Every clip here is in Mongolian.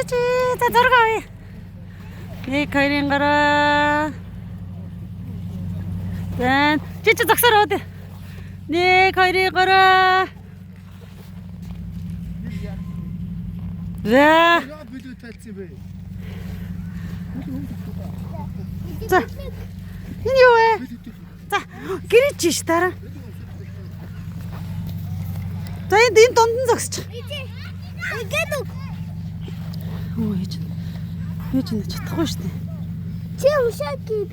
Чи. За, зураг авъя. 1 2 3. За, чи зогсоор ууд. 1 2 3. За. Яа, бэлэг тайлцсан бэ? За. Энэ юу вэ? За, гэрэж ш дараа. За, энд энэ дунд нь зогсчих. Оо, ээж нь. Ээж нь чадахгүй шүү дээ. Чи ушаа гээд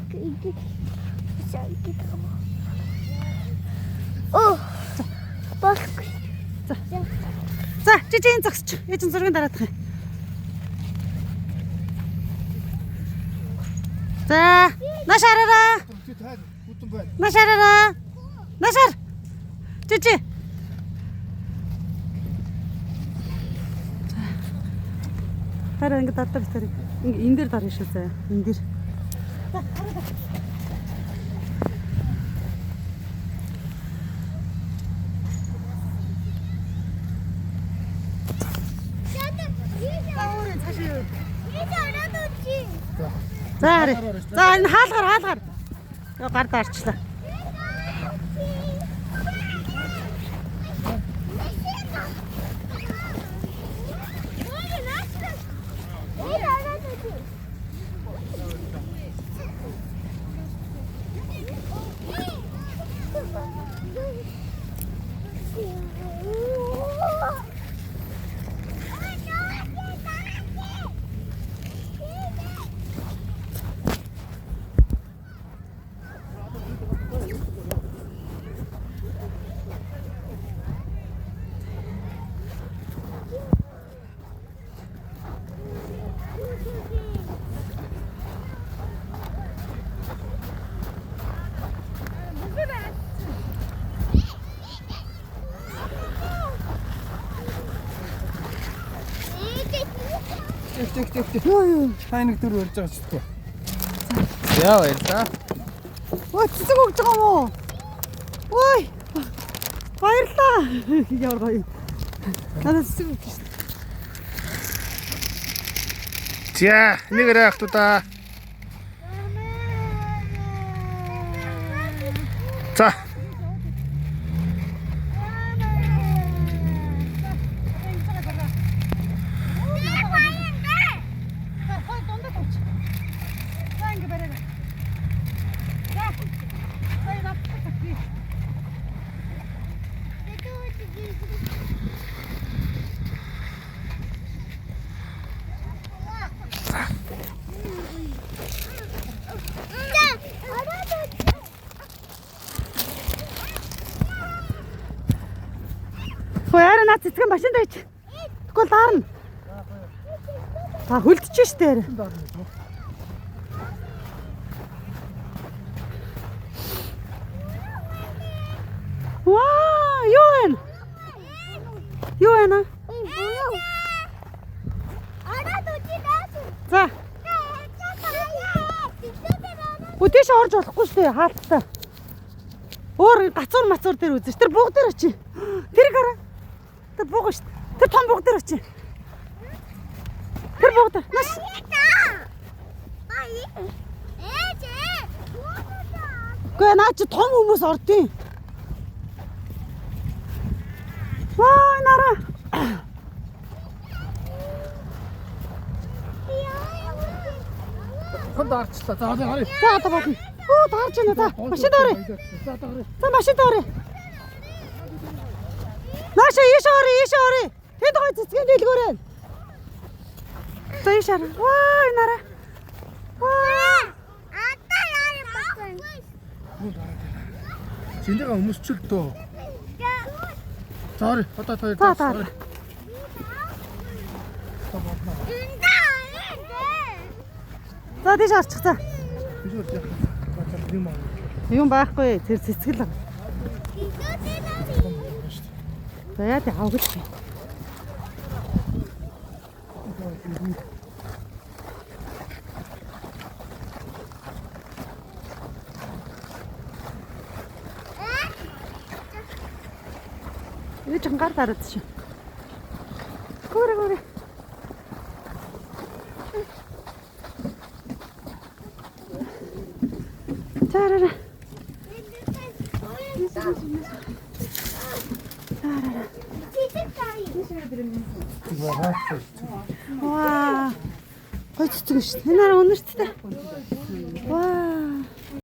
ушаа гээд. Оо. Болохгүй. За, чи энэ зогсчих. Ээж нь зургийг дараадах юм. За, нааш хараараа. Чи тайл бүтэн байна. Нааш хараараа. Нааш хар. Чи. Дараа ингэ дардаа битэрэг. Ингэ энэ дээр дарна шүү заяа. Энэ дээр. За харъя. За, энэ хаалгаар хаалгаар. Йоо, гар даарчлаа. Тэг тэг тэг тэг. Йоо ёо. Та нэг дөрөв ярьж байгаа ч гэдэг. Яа, баярлаа. Ой, цэцэг өгч байгаа юм уу? Ой. Баярлаа. Ямар гоё. Надад цэцэг өгч шин. За, нэг өрөө ах тудаа. За. Хой дундад авч. За, ингэ бариарай. За. За, энэ авчих би. Хөөе, арай наад цэцгэн машинд байж. Тэгвэл даарна. Та хөлдөж штэ арай. Ваа, юу вэ? Юу вэ? За, Үгүй тийш орж болохгүй шүү дээ, хаалттай. Өөр гацуур мацуур дээр үзэж. Тэр буг дээр очив. Тэр хараа. Тэр буг шүү дээ. Тэр том буг дээр очив. Тэр буг дээр. Маш. Үгүй наа чи том хүмүүс ордیں۔ Ваа, нараа. Хонд арчлаа. За, одоо харъя. За, одоо болно. Оо, таарч байна. За, машинд орё. За, одоо харъя. За, машинд орё. Нааша ийш орё, ийш орё. Тэнд гой цэцгийн дэлгүүр байна. За, ийш хараа. Ваа, нараа. Ваа. Чиндээ өмсчл дөө. За, орё. Одоо та хоёр. За, за. За, тийш орчих за. Биш үү? Юм аа. Юм байхгүй. Тэр цэцгэл. За, яа тий авах гэж. Ээж гар дараад шин. Гүрэ гүрэ. За араа. Ваа. Гой цэцэг шүү дээ. Энэ араа өнөрттэй. Ваа.